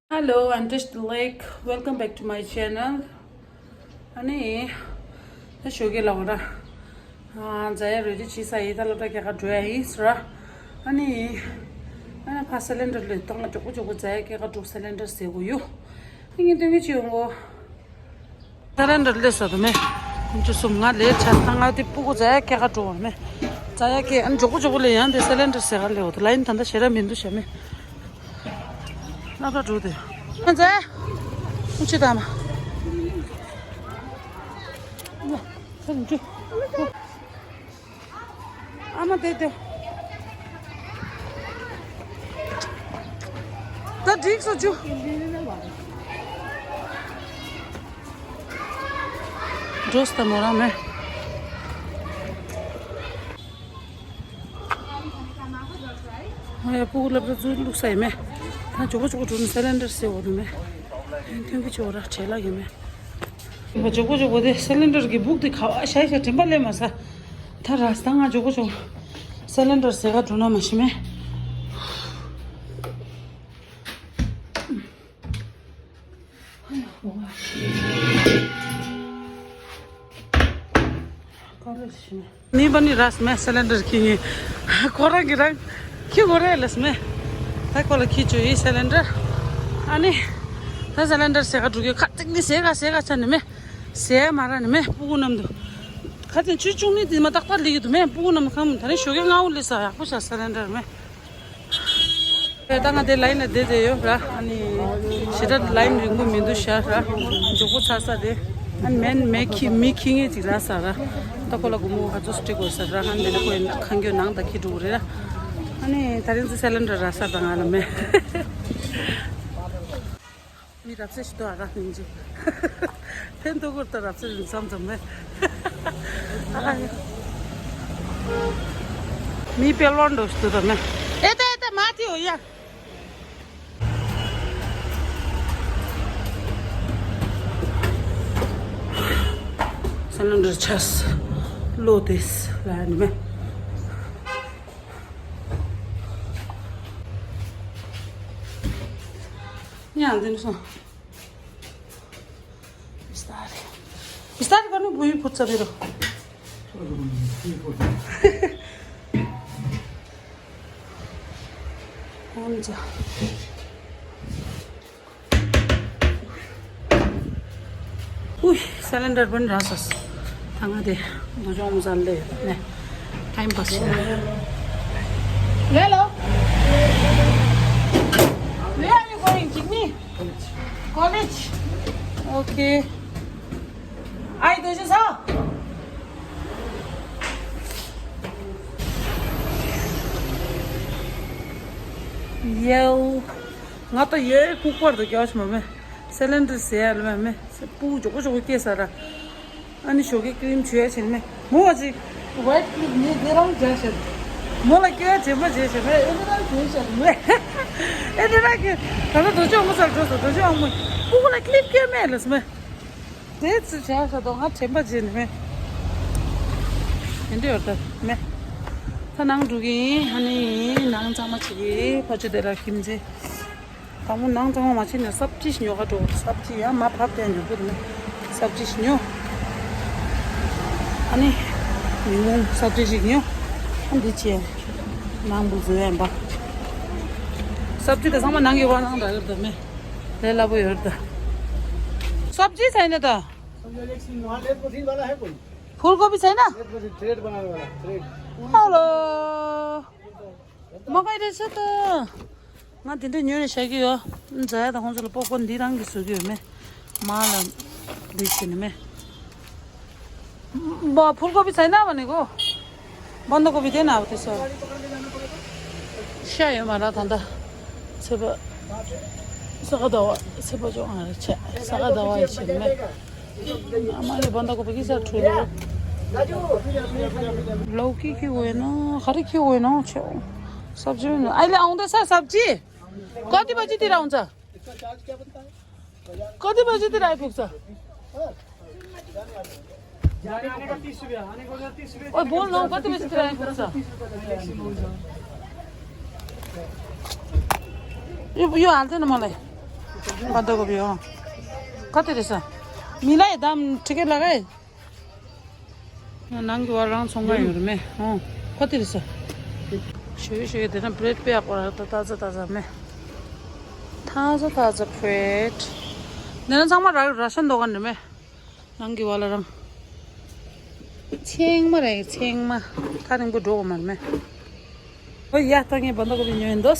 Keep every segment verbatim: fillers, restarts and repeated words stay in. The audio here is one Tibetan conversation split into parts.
Hello, I'm Tish the Lake. Welcome back to my channel. ཨ་ནི། ད་ཞོགས་ཀས་ལབ་པ་ར། ཨ། ཛ་ཡ་རོལ་དེ་བྱས་ཚར་ཡིན། ད་སློབ་གྲྭ་སྐྱེལ་ག་འགྲོ་ཡ་ཡིན་ཟེར་ར། ཨ་ནི། ཨ་ནི་ཕར་སི་ལིན་ཌར་ལས་བཏང་། མགྱོགས་པོ་མགྱོགས་པོ་ཛ་ཡ་སྐྱེལ་ག་འགྲོ། སི་ལིན་ཌར་ཟེར་དགོས་ཡོད། ཨ་ངས་སྟོན་གྱི་ཅིག་ཡོང་གོ། སི་ལིན་ཌར་སླེབས་ས་དུ་མེད། ཁོང་ཚོ་གསུམ་ང་ལས་ཆ་ཚང་། ང་དེ་སྤུ་གུ་ཛ་ཡ་སྐྱེལ་ག་འགྲོ་བ་མེད། ཛ་ཡ་སྐྱེལ། ཨ་ནི་མགྱོགས་པོ་མགྱོགས་པོ་ལས་ཡང་དེ་སི་ལིན་ཌར་ཟེར་ག་སླེབས་འོ། དེ་ལ་ཡིན་ད་ལྟ་ཞེ་དྲག་མི་འདུག་ཤ་མེད། སློབ་གྲྭ་འགྲོ་དེ། ཨ་ཙེ། ཨུ་ཆི་ད་མ། ཨ་མ། ཚ་ལུ་ཅུ། ཨ་མ་དེ་དེ། ད་འགྲིག་སོང་ཅུ། འགྲོ་སྟ་མོ་རང་མེད། ཨ་ཡ། སྤུ་གུ་སློབ་གྲྭ་ཚུར་བླུགས་ས་ཡིན་མེད། ད་མགྱོགས་པོ་མགྱོགས་པོ་འགྲོ་ནས་སི་ལིན་ཌར་ཟེར་འོ་དུ་མེད། ཐོན་གྱི་ཆོག་ར་བྲེལ་ལ་ཡིན་མེད། མགྱོགས་པོ་མགྱོགས་པོ་དེ་སི་ལིན་ཌར་གྱི་སྦུག་དེ་ག་བ་ཤ་ཤ་དྲན་པ་སླེབས་མ་ས། ད་ར་ས་ང་མགྱོགས་པོ་མགྱོགས་པོ་སི་ལིན་ཌར་ཟེར་ག་འགྲོ་ན་མ་ཤི་མེད། ནི་པ་ནི་ར་ས་མེད། སི་ལིན་ཌར་ཁྱེར་ངེས། ཁོ་རང་གི་རང་ཁྱེར་དགོས་རེད་ལ་ས་མེད། ད་ཁོ་ལ་ཁྱེར་བཅུག་ཡིན་སི་ལིན་ཌར། ཨ་ནི། ད་སི་ལིན་ཌར་ཟེར་ག་འགྲོ་གི། ཁ་ཅིག་ནི་ཟེར་ག་ཟེར་ག་ཆ་ནི་མེད། ཟེར་མ་ར་ནི་མེད། སྤུ་གུ་རྣམས་དུ། ཁ་ཅིག་ཆུ་ཆུང་ནི་དེ་མ་ཏག་ཏག་ལི་གི་འདུག་མེད། སྤུ་གུ་རྣམས་ཁམ་ད་ནི་ཞོགས་ཀས་སྔ་བོ་ལི་ས་ཡག་པོ་ཤ་སི་ལིན་ཌར་མེད། ད་ང་དེ་ལའིན་ལ་བསྡད་བསྡད་ཡོད་ར། ཨ་ནི་ཞེ་དྲག་ལའིན་རིང་པོ་མི་འདུག་ཤག་ར། མགྱོགས་པོ་ཚར་ས་དེ། ཨ་ནི་མེན་མེ་ཁི་མི་ཁྱེར་མཁན་ཅིག་རག་ས་ར། ད་ཁོ་ལ་སྒོར་མོ་ག་ཚོད་སྤྲད་དགོས་ས་ར། ཨ་ནི་དེ་ནས་ཁོ་ཡི་ཁང་གྱོད་ནང་ད་ཁྱེར་འགྲོ་གི་རེད་ར། ཨ་ནི་ད་རིང་ཚོ་སི་ལིན་ཌར་རག་ས་དང་ང་ལ་མེད། མི་རབ་གསལ་ཞིག་ཏུ་ཨ་རག་ཡིན་ཅིག་ཕན་ཐོགས་སྐོར་དུ་རབ་གསལ་ཡིན་བསམ་ཙམ་མེད། ཨ་ཡ། མི་དཔེ་ལོན་འགྲོ་ཞིག་ཏུ་དུ་མེད། ཨེ་ཏ་ཨེ་ཏ་མ་ཏི་འོ་ཡ། སི་ལིན་ཌར་ཆགས་ལོ་དེས་ལ་ནི་མེད། ཡང་འདི་ནས་སོང་། Bistar. Bistar, con un poquito puzza, vero? Anza. ཨུའི། སི་ལིན་ཌར་པན་ར་སོས། ད་ང་དེ་འདུ་ཆུང་མོ་ས་ལེ་ནས་ཊའིམ་པ་སི་བྱེད་ན། Hello. Where are you going, Jimmy? College. Okay. Ai, dojo sa? Yo. ང་ད་ཡོད་ཁུག་པར་དུ་རྒྱག་ཆ་མ་མེད། སི་ལིན་ཌར་ཟེར་ཡ་ལ་མ་མེད། སྤུ་གུ་མགྱོགས་པོ་མགྱོགས་པོ་སྐྱེས་ས་ར། ཨ་ནི་ཞོགས་ཀས་ཀི་རིམ་བྱུག་ཡ་བྱས་ནི་མེད། མོ་བ་ཅིག་ཝའིཊ་ཀི་རིམ་ངས་དེ་རང་རྒྱག་བྱས། མོ་ལ་སྐྱོ་ཡ་དྲན་པ་བྱས་བྱས་མེད། ཨེ་འདི་རང་གྱོན་བྱས་ནི་མེད། ཨེ་འདི་རང་གི་ད་ལྟ་རྡོ་རྗེ་དབང་མོ་སར་འགྲོ་སོང་། རྡོ་རྗེ་དབང་མོ་སྤུ་གུ་ལ་ཀི་ལིབ་སྐྱོན་མེད་ལ་སྨོས། དེ་ཚོ་བྱས་ས་དོ་ང་དྲན་པ་བརྗེད་ནི་མེད། དེ་འདྲ་ཡོད་ད་མེད། ད་ནང་འགྲོ་གི་ཡིན། ཨ་ནི་ནང་གཙང་མ་བྱེད་ཀྱི་ཕ་ཆུ་དེ་ར་ཁྱིམ་མཚེས། དང་པོ་ནང་གཙང་མ་མ་བྱེད་ནས་སབ་ཇི་ཞིག་ཉོ་ག་འགྲོ། སབ་ཇི་ཡང་མ་བབས་ཏེ་ཉོ་གི་རེད། སབ་ཇི་ཞིག་ཉོ། ཨ་ནི་ཉིན་མོ་སབ་ཇི་ཞིག་ཉོ། ཨ་འདི་བྱས་ནང་འབུ་བཟོ་ཡ་ཡིན་པ། སབ་ཇི་དེ་ཚང་མ་ནང་གི་བ་ནང་འདྲ་ཡོད་ད་མེད། ལས་སླ་པོ་ཡོད་ད། སབ་ཇི་ཚ་ཡིན་ན་ད། फूल गोभी चाहिए ना? थ्रेड बनाने वाला, thread. Hello. म गइरहेछ त। ང་དེ་འདྲ་ཉོས་ནས་བཞག་གི་ཡོད། མཛའ་ཡ་དང་ཁོང་ཚོ་ལ་པོབ་ཀོན་འདི་རང་གིས་བཟོ་གི་ཡོད་མེད། མ་ལ་འདི་བྱེད་ནི་མེད། ब- फूलगोभी छैन भनेको। बन्दकोपी थिएन अब त्यसो। स्याहार मा र धन्दा। सेवा। सका दवा सेवा जो आएर छ्या सका दवा एकछिनमै। आमाले बन्दकोपी कि साह्रो ठुलो। लौकी कि होइन, खालि कि होइन हौ छेउ। सब्जी पनि अहिले आउँदैछ सब्जी। कति बजीतिर आउँछ? कति बजीतिर आइपुग्छ? जाने आने का तीस रुपया, आने का उधर तीस रुपया। ओए बोल न हौ, कति बजीतिर आइपुग्छ? यो यो हाल्दैन मलाई। बन्दकोपी हो। कति रहेछ? मिलाइ दाम ठिकै लगाए। नंगी वाला रंग सोंगा यो रे मैं। अँ, कति रहेछ? ཤེས་ཤེས་དེ་ན་བྲེད་པེ་ཡག་པོ་ར། ད་ཏ་ཛ་ཏ་ཛ་མེ། ཏ་ཛ་ཏ་ཛ་བྲེད། དེ་ན་ཚང་མ་ར་ར་ཤན་དོ་ག་ནི་མེ། ནང་གི་བ་ལ་རང་ཚེང་མ་རེད། ཚེང་མ་ཐག་རིང་པོ་འགྲོ་གི་མ་རེད་མེ། ཨོ་ཡ། ད་ངས་བ་འདག་ཀོ་པི་ཉོས་ཡིན་འདུག་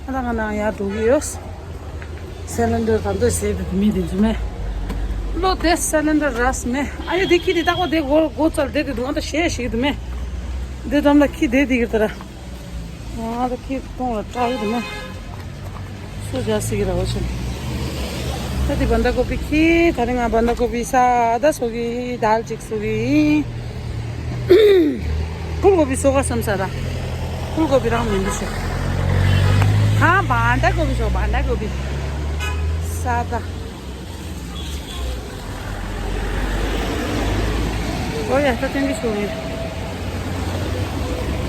ཨ་ད་ང་ནང་ཡར་འགྲོ་གི་ཡོད། སེ་ལེན་ཌར་ག་འདོད་ཟེར་དུས་མི་དེ་ཚོ་མེ། ལོ་དེ་སེ་ལེན་ཌར་རག་མེ། ཨ་ཡོ་དེ་ཁྱི་དེ་ཏག་པ་དེ་སྒོ་སྒོ་བཙལ་དེ་དེ་འདུག་ཨ་ད་ཤེས་ཤིག་འདུག་མེ། དེ་དམ་ལ་ཁྱི་དེ་དེ་གི་ད་ར། ང་ད་ཁྱི་གཏོང་ལ་སྐྲག་གི་འདུག་མེ། སུ་བྱ་སྲིད་ཀྱི་ར་བ་ཆེན། ད་དེ་བ་འདག་ཀོ་པི་ཁྱི། ད་རིང་ང་བ་འདག་ཀོ་པི་ས་ད་སོ་གི་དལ་ཅིག་སོ་གི། ཕུལ་ཀོ་པི་སོ་ག་བསམ་ས་ར། ཕུལ་ཀོ་པི་རང་མི་འདུག་ཤག་ཧ་བ་འདག་ཀོ་པི་སོ་བ་འདག་ཀོ་པི་ས་ད། ཨོ་ཡ། ད་ཐེངས་ཀྱི་ཞུ་ངེས།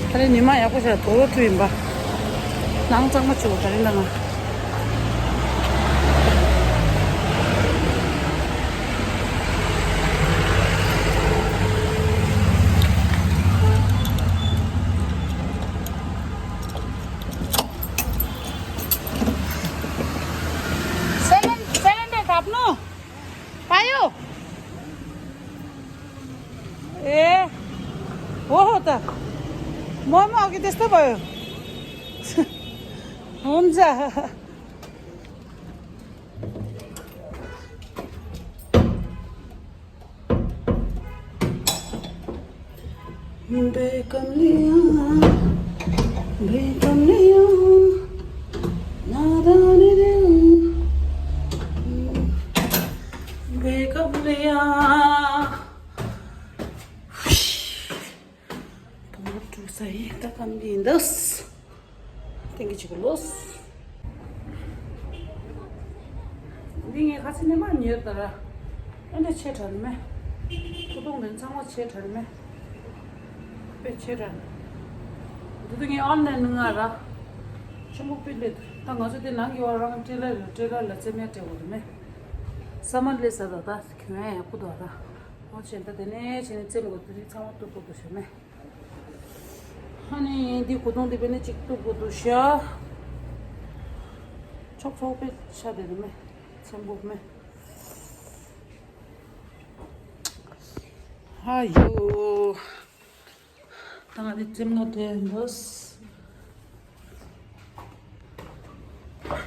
ད་རེས་ཉི་མ་ཡག་པོ་ཞིག་དོ་རོ་ཐུ་ཡིན་པ། ནང་གཙང་མ་བྱེད་དགོས་ད་རེས་ནང་ང་། सिलेन्डर थाप्नु पायो? ए, हो हो त। मोमो अघि त्यस्तो भयो। हुन्छ। बेकमलिया, बेकमलिया, नादानी दिल, बेकमलिया। དུང་དུ་ས་ཡིན་ད་གམ་གྱི་འདུག་ཏེང་གི་ཅིག་ལོས། འདི་ངས་ཁ་སེ་ནས་མ་ཉོས་ད་ར། ཨེ་འདྲ་ཆེ་དྲགས་མེད། ཁུ་ཏོང་དེ་ཚང་མ་ཆེ་དྲགས་མེད། དཔེ་ཆེ་དྲགས། འདི་དུ་ངས་ཨོན་ལན་ནང་ང་ར། ཆུ་མོ་པི་ལེ་དུ་ད་ང་ཚོ་དེ་ནང་གི་བ་རང་ཀྲེ་ལར་ཀྲེ་ལར་ལ་རྩེ་མེད་སྤྲད་དགོས་དུ་མེད། ས་མ་ལེ་ས་ད་ད་གྱོན་ཡག་པོ་འདུག་ར། ཨོ་ཆེན་ད་དེ་ནས་ཆེན་རྩེ་མོ་དུ་རིགས་ཚང་མ་གཏུབ་དགོས་དུ་ཤ་མེད། ཧ་ནི་འདི་གོ་དོང་འདི་བེ་ནི་གཅིག་གཏུབ་དགོས་འདུག་ཤ། ཆོག་ཆོག་པའི་ཤ་དེ་རེད་མེ། ཚེམ་གོག་མེ། ཧ་ཡོ། ད་ང་འདི་ཚེམ་ནོ་དེ་འདུག་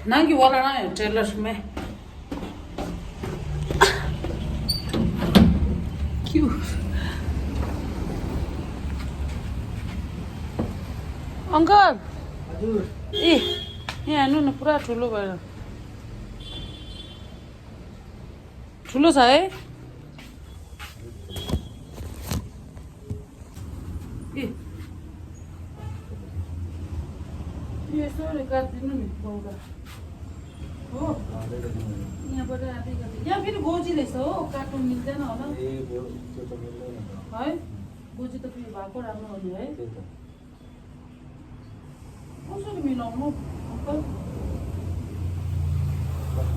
ནང་གི་བ་ལ་རང་ཡང་ཀྲེ་ལར་མེད། ཁྱུ། अंकल। हजुर। ए, यहाँ हेर्नु न, पुरा ठुलो भयो। ठुलो छ है। ए। यो यसो रे काटिदिनु नि, बाउलाई। हो? यहाँबाट आधी काट्नु। यहाँ फेरि गोजी रहेछ हो, काट्नु मिल्दैन होला। ए, त्यो, त्यो त मिल्दैन त। है? गोजी त फेरि भएको राम्रो हो नि है। त्यही त। कसरी मिलाउनु? अङ्कल?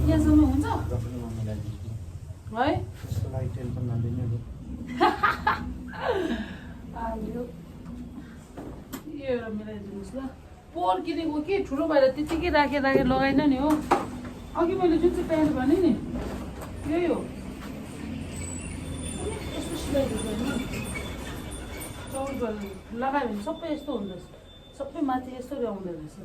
यहाँसम्म हुन्छ? र पनि म मिलाइदिन्छु नि। है? त्यसको लागि टेन्सन नलिनु नि। आयो। यो एउटा मिलाइदिनुहोस् ल। पोहोर किनेको के ठुलो भएर त्यतिकै राखेँ, राखेँ, लगाइनँ नि हो। अघि मैले जुन चाहिँ प्यान्ट भनेँ नि, यही हो। यस्तो सिलाइदिएको होइन। चौध गरेर लगायो भने सबै यस्तो हुँदो रहेछ। सबै माथि यस्तो भ्याउँदो रहेछ।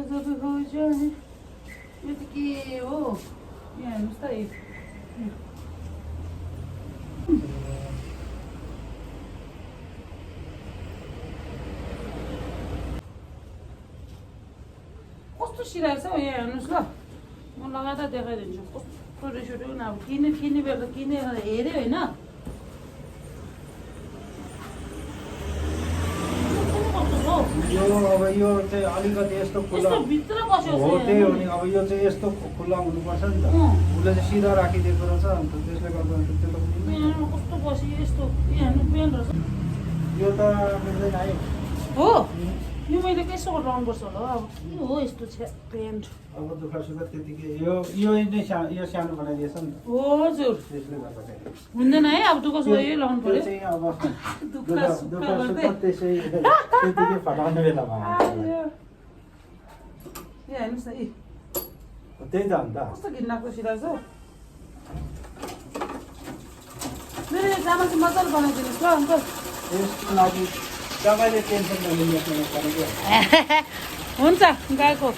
गजब हो जाए। यो त के हो? यहाँ हेर्नुहोस् त, ए। कस्तो सिलाएको छ हौ, यहाँ हेर्नुहोस् ल। म लगातार देखाइदिन्छु। कस्तो रिस उठ्यो न, अब किने, किने बेला त किने हेरेँ होइन। कस्तो छ हौ? यो, अब यो चाहिँ अलिकति यस्तो खुल्ला यस्तो भित्र बस्यो हो, चाहिँ त्यही हो नि। अब यो चाहिँ यस्तो खुल्ला हुनुपर्छ नि त। अँ। उसले चाहिँ सिधा राखिदिएको रहेछ, अन्त त्यसले गर्दा अन्त त्यो त यहाँ कस्तो बस्यो यस्तो, यहाँ पेन रहेछ। यो त मिल्दैन है। हो? यो मैले के यसो लाउनुपर्छ होला अब। के हो यस्तो छ्या, पेन? अब दुःख सुख त्यतिकै, यो, यो नै सा-, यो सानो बनाइदिएछ नि त। हजुर। त्यसले गर्दाखेरि। हुँदैन है, अब दुःख सुख यही लाउनु त्यो पर्यो। चाहिँ अब दुःख दुःख, सुख दुःख सुख गर्दै। त्यसै त्यतिकै फटाउने बेलामा आयो। आयो। ए, हेर्नुहोस् न, यी। त्यही त हो नि त। कस्तो घिनलाग्दो सिलाएको छ हौ। मेरो यो जामा चाहिँ मजाले बनाइदिनुहोस् ल, अङ्कल। यसको लागि तपाईँले टेन्सन नलिनुहोस्, म गरेको। हुन्छ, गएको।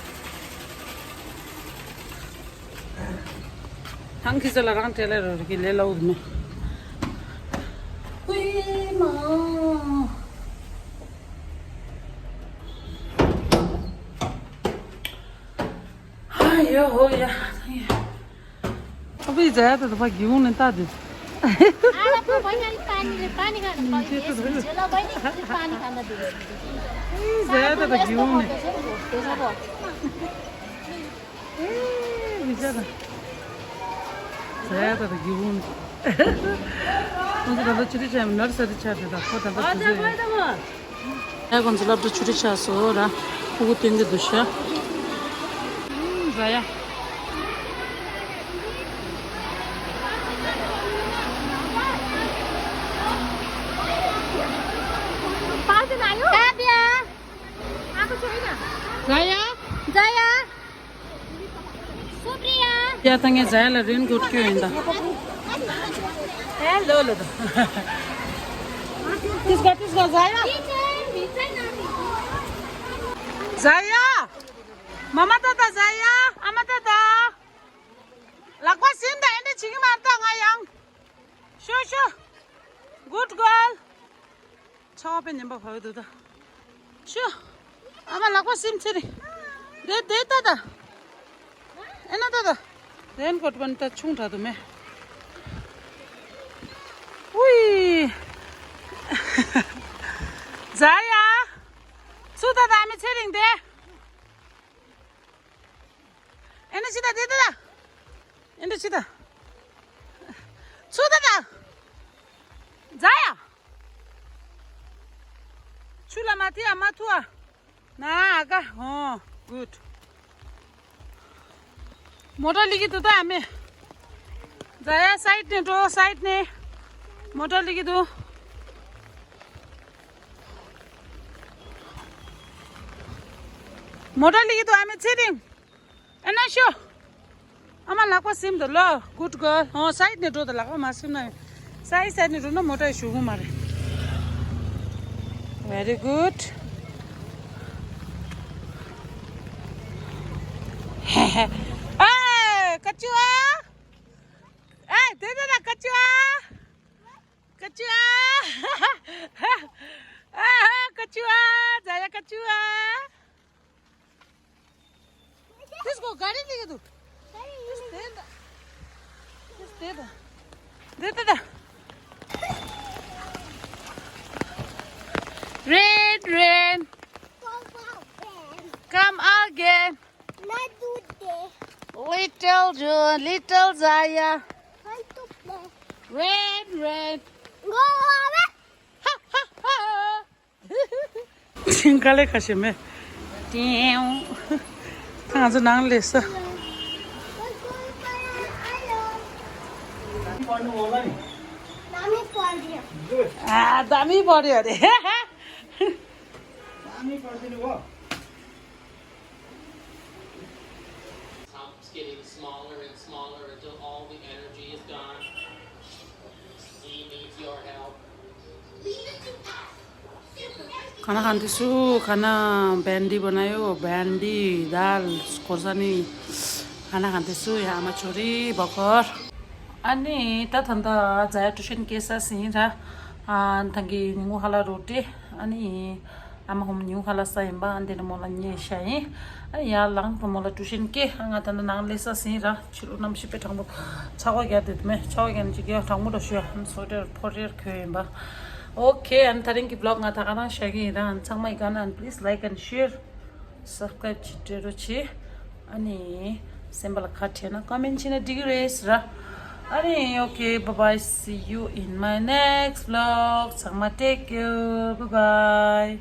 ཐང་ཁི་ཟ་ལ་རང་ཏྲེ་ལེ་རོ་རི་ལེ་ལ་འུར་མེ། ཧུའི་མ། ཧ་ཡ་ཧོ་ཡ། अभी जाया तो थोड़ा क्यों नहीं था दे। आला को भाई, अलिक पानी ले, पानी खान पानी, चला भाइ नि, पानी खान दे। जाया तो क्यों नहीं। ए, बिचरा। जाया तो क्यों नहीं। मुझे दादा छुट्टी चाहिए, नर्सरी चाहिए था, को दादा हजुर, छुट्टी। भाइ त म। ཡ་ཁོང་ཚོ་སློབ་གྲྭ་ཆུ་ཁྲི་ཆགས་སོ་ར། ཕྲུ་གུ་སྟོན་གྱི་འདུག་ཤག་ཨུམ། ར་ཡ། पाँचजना आयो? कहाँ बिहा? आएको छैन। जाया। जाया। सुप्रिया। या त ངས་ཛ་ཡ་ལ་རེན་ཀོཊ་སྐྱོན་ཡིན་ད། ए, लो, लो, लो। त्यसको, त्यसको, ཛ་ཡ། ཛ་ཡ། མ་མ་ད་ད་ཛ་ཡ། ཨ་མ་ད་ད། ལག་པ་སིམ་ད་ཨེ་འདྲ་བྱེད་ཀྱི་མ་རེད་ད་ང་ཡང་། ཤོ་ཤོ། Good girl. ཆ་བ་པའི་ཉན་པ་བ་འདུག་ད། ཤུ། ཨ་མ་ལག་པ་སིམ་ཚེ་རི། དེ་དེ་ད་ད། ཨེ་ན་ད་ད། རེན་ཀོཊ་པན་ད་ཆུང་དྲགས་འདུག་མེ། ཝི། ཛ་ཡ། ཚུ་ད་ད་ཨ་མའི་ཚེ་རིང་དེ། ཨེ་ན་ཅི་ད་དེ་ད་ད། ཨེ་ན་ཅི་ད། ཚུ་ད་ད། ཛ་ཡ། ཆུ་ལ་མ་ཐི་ཨ་མ་ཐུ་ཨ། ན་ཨ་ཀ་ཧོ། གུཌ། མོ་ཊ་ལི་གི་དུ་ད་ཨ་མེ། ཛ་ཡ་སའིཌ་ནས་འགྲོ་སའིཌ་ནས། མོ་ཊ་ལི་གི་དུ། མོ་ཊ་ལི་གི་དུ་ཨ་མེ་ཚེ་རིང་། ཨེ་ན་ཤོ། ཨ་མ་ལག་པ་སིམ་དུ་ལོ། Good girl. ཨོ་སའིཌ་ནས་འགྲོ་དུ་ལག་པ་མ་སིམ་ན། སའིཌ་སའིཌ་ནས་འགྲོ་ན་མོ་ཊ་ཞུ་གི་མ་རེད། Very good. ཨེ་ཀ་ཅུ་ཨ། ཨེ་དེ་དེ་ན་ཀ་ཅུ་ཨ། ཀ་ཅུ་ཨ། ཨ་ཀ་ཅུ་ཨ། ཛ་ཡ་ཀ་ཅུ་ཨ། Let's go. गाड़ी लेके तू। Let's stay the-, let's stay the-, they they they. Rain, rain. Come again. Little June, little Zaya. Rain, rain. Ha, ha, ha. དཀའ་ལས་ཁ་ཤས་མེད། ང་ཚོ་ནང་ལས་ས། ཨ། ད་མི་བོར་ཡོད་རེད། Stops getting smaller and smaller until all the energy is gone. He needs your help. Kana kanti su, kana bandi banayo, bandi, dal, korsani, kana kanti su, ya ama chori, bakor. Ani, ta thanda, zaya tuition kesa sing ra, an thangi ningu hala roti, ani, ཨ་མ་ཧོམ་ཉུང་ཁ་ལ་ས་ཡིན་པ་ཨ་འདི་ནི་མོ་ལ་ཉེ་ཤ་ཡིན། ཨ་ཡ་ལང་དུ་མོ་ལ་ཀྲུ་ཤན་ཀེ་ང་ད་ནི་ནང་ལས་ས་སིན་ར་ཕྱི་ལོ་གནམ་གཤིས་དཔེ་གྲང་པོ་ཆ་གོ་རྒྱ་དེ་མེ་ཆ་གོ་རྒྱ་ནི་ཅི་ག་གྲང་མོ་ར་ཤུ་ཡ་ཧམ་སོ་ཏེར་ཕོ་རེར་ཁོས་ཡིན་པ། Okay, ཨ་ནི་ད་རིང་གི་vlog ང་ད་ག་རང་བཞག་གི་ཡིན་ར། ཨ་ནི་ཚང་མ་ཡི་ག་ན་ཨ་ནི་please like and share, subscribe བྱེད་སྤྲད་རོགས་བྱེད། ཨ་ནི་སེམས་པ་ལ་ཁ་བྲལ་ན་comment བྱེད་ན་འགྲིག་གི་རེད་ཟེར་ར། ཨ་ནི okay, bye bye, see you in my next vlog. ཚང་མ་take care, bye bye.